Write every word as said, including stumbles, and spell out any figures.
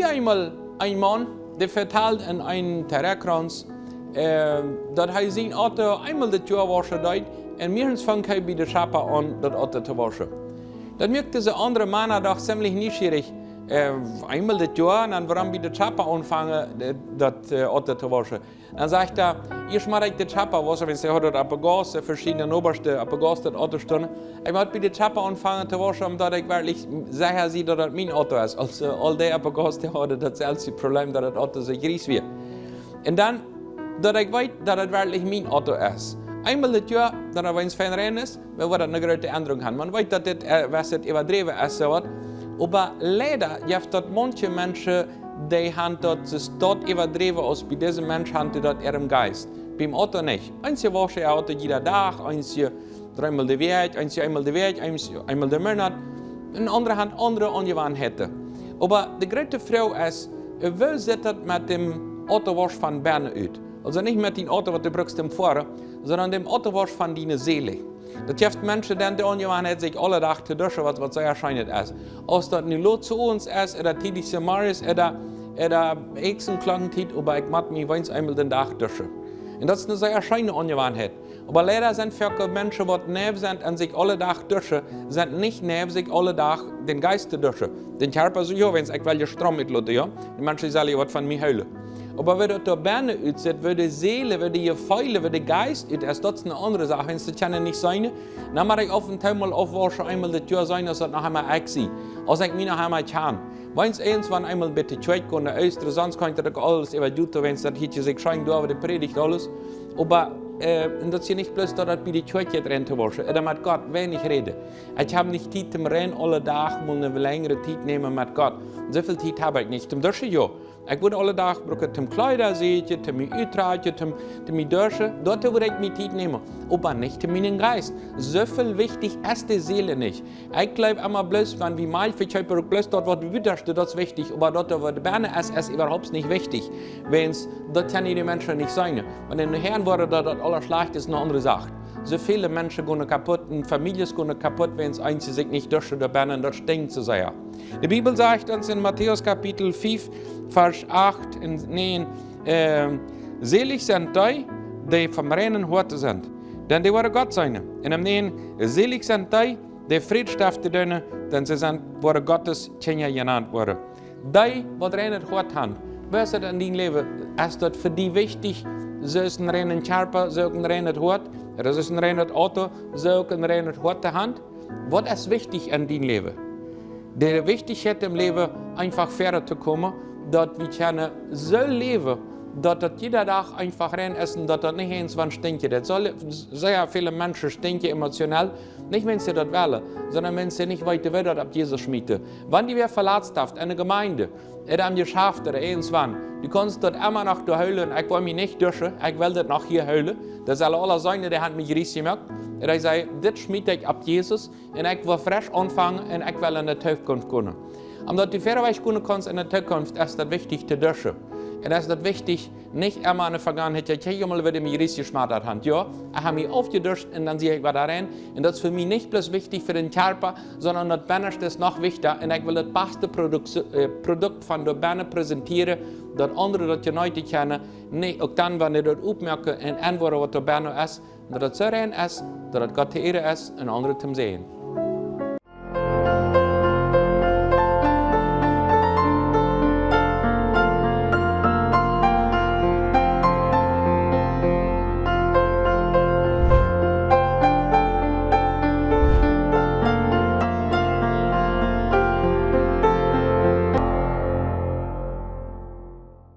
Eenmol een Maun, dee vetald en eenen Telekrauns, daut hee sien Auto eenmol daut Joa wauschen deed, un meistens funk hee bie de Scheppa aun daut Auto to wauschen. Daut muak dise aundre Mana doch ziemlich nieschierich. Eenmol daut Joa, un dan wuarom bie de Scheppa aunfangen daut Auto to wauschen? Dan sajcht hee: Ieescht mott ekj de Scheppa wauschen, wiels see haud daut opp de Gauss, veschiedne Nobasch, opp de Gauss daut Auto stonen. Ekj mott bie de Scheppa aunfangen to wauschen, om daut ekj werkjlich secha sie daut daut mien Auto es. Aulsoo aul dee opp de Gauss, dee hauden daut selwje Problem, daut daut Auto soo gries wia. Un dan, daut ekj weet daut daut werkjlich mien Auto es. Eenmol daut Joa, dan wan et fein rein es, dan woat daut ne groote Endrunk han. Maun weet daut dit waut äwadräwen es, soo waut. Oba leida jeft daut maunche Menschen, dee han daut soo stoakj äwadräwen aus bie disen Mensch, han dee daut en äarem Jeist. Biem Auto nich. Eenje wauschen äa Auto jieda Dach, eenje dreemol de Wäakj, eenje eenmol de Wäakj, eenje eenmol de Moonat. Un aundre han aundre Aunjewanheiten. Oba de groote Froag es: Woo sitt daut met däm Autowausch von bennen ut? Aulsoo nich met dien Auto, waut du brukst toom foaren, sonda däm Autowausch von diene Seel. Daut jeft Menschen, dee han de Aunjewanheit, sikj aule Dach to duschen, waut, waut sea scheen es. Aus daut nu lot soo ons es, ooda tiedich zemorjes, ooda, ooda ekjsen Klockentiet, oba ekj mott mie weens eenmol dän Dach duschen. Un daut es ne sea scheene Aunjewanheit. Oba leida sent väl Menschen, waut neiw sent aun sikj aule Dach duschen, sent nich neiw sikj aule Dach dän Jeist to duschen. Dän Kjarpa soo, jo, wiels ekj well je stromm utloten, jo. De Menschen sellen je waut von mie hoolen. Oba woo daut doa bennen utsitt, woo de Seel, woo de Jefeele, woo de Jeist ut es, daut es ne aundre Sach. Wiels dee kjennen nich seenen, dan mott ekj auf un too mol aufwauschen, eenmol daut Joa seenen, aus daut noch emol ekj sie. Aus ekj mie noch emol kjan. Weens eent, wan eenmol bät de Kjoakj gonen, Oostren, sonst kaun ekj daut uk aules äwa YouTube, wiels daut hieet sikj scheen doa äwa de Prädicht aules. Oba, un daut es je nich bloos daut, daut bie de Kjoakj rein to wauschen, ooda met Gott weinich räden. Ekj hab nich Tiet toom rein aule Dach mol ne lenjre Tiet nämen met Gott. Soo väl Tiet hab ekj nich. Toom duschen, jo. Ekj wudd aule Dach brucken toom Kjleeda säkjen, toom mie uttrakjen, toom, toom mie duschen. Doatoo wudd ekj mie Tiet nämen. Oba nich toom mienen Jeist. Soo väl wichtich es de Seel nich. Ekj jleew emma bloos, wan wie Malkj vekjeepen, uk bloos daut, waut wie duschen, daut es wichtich. Oba daut, waut bennen es, es äwahaupt nich wichtich. Wiels daut kjennen de Menschen nich seenen. Wan dee hia woaren, daut daut aula schlajcht es, ne aundre Sach. Soo väle Menschen gonen kaputt un Famieljes gonen kaputt, wiels eenje sikj nich duschen doa bennen, daut stinkjt soo sea. De Bibel sajcht ons en Matäus Kapitel fief, Varsch acht un näajen: Seelich sent dee, dee vom reinen Hoaten sent, denn dee woaren Gott seenen. Un em näajen: Seelich sent dee, dee Fräd stiften doonen, denn see sent, woaren Gottes Kjinja jenant woaren. Dee, waut reinet Hoat han. Woo es daut en dien Läwen? Es daut fa die wichtich, soo aus een reinen Kjarpa, soo uk een reinet Hoat? Ooda soo aus een reinet Auto, soo uk een reinet Hoat to han? Waut es wichtich en dien Läwen? De Wichtichkjeit em Läwen, eefach wieda to komen, daut wie kjennen soo läwen, daut daut jieda Dach eefach rein es un daut daut nich eent wan stinkjt. Daut sent sea väle Menschen stinkjen emotionell, nich wiels see daut wellen, sonda wiels see nich weeten, woo daut opp Jesus schmieten. Wan die wäa veletzt haft en de Jemeent, ooda em Jeschaft ooda eent wan, du kaust daut emma noch doa hoolen: Ekj well mie nich duschen, ekj well daut noch hia hoolen. Daut sellen aule seenen, dee han mie jriesch jemoakt. Un ekj saj: Dit schmiet ekj opp Jesus un ekj well fresch aunfangen un ekj well en de Tookunft gonen. Om daut du wieda wajch gonen kaust en de Tookunft, es daut wichtich to duschen. Un es daut wichtich, nich emma en de Vegangenheit, jo, ekj hab mol wada mie jriesch jeschmatat han. Jo, ekj hab mie aufjeduscht un dan sie ekj wada rein. Un daut es fa mie nich bloos wichtich fa dän Kjarpa, sonda daut Bennaschte es noch wichtja. Un ekj well daut baste Produkt, Produkt von doa bennen präsentieren, daut aundre daut jeneeten kjennen. Nä, uk dan, wan dee daut oppmoaken un enwoaren, waut doa bennen es, daut daut soo rein es, daut daut Gott to Iea es un aundre toom Säajen.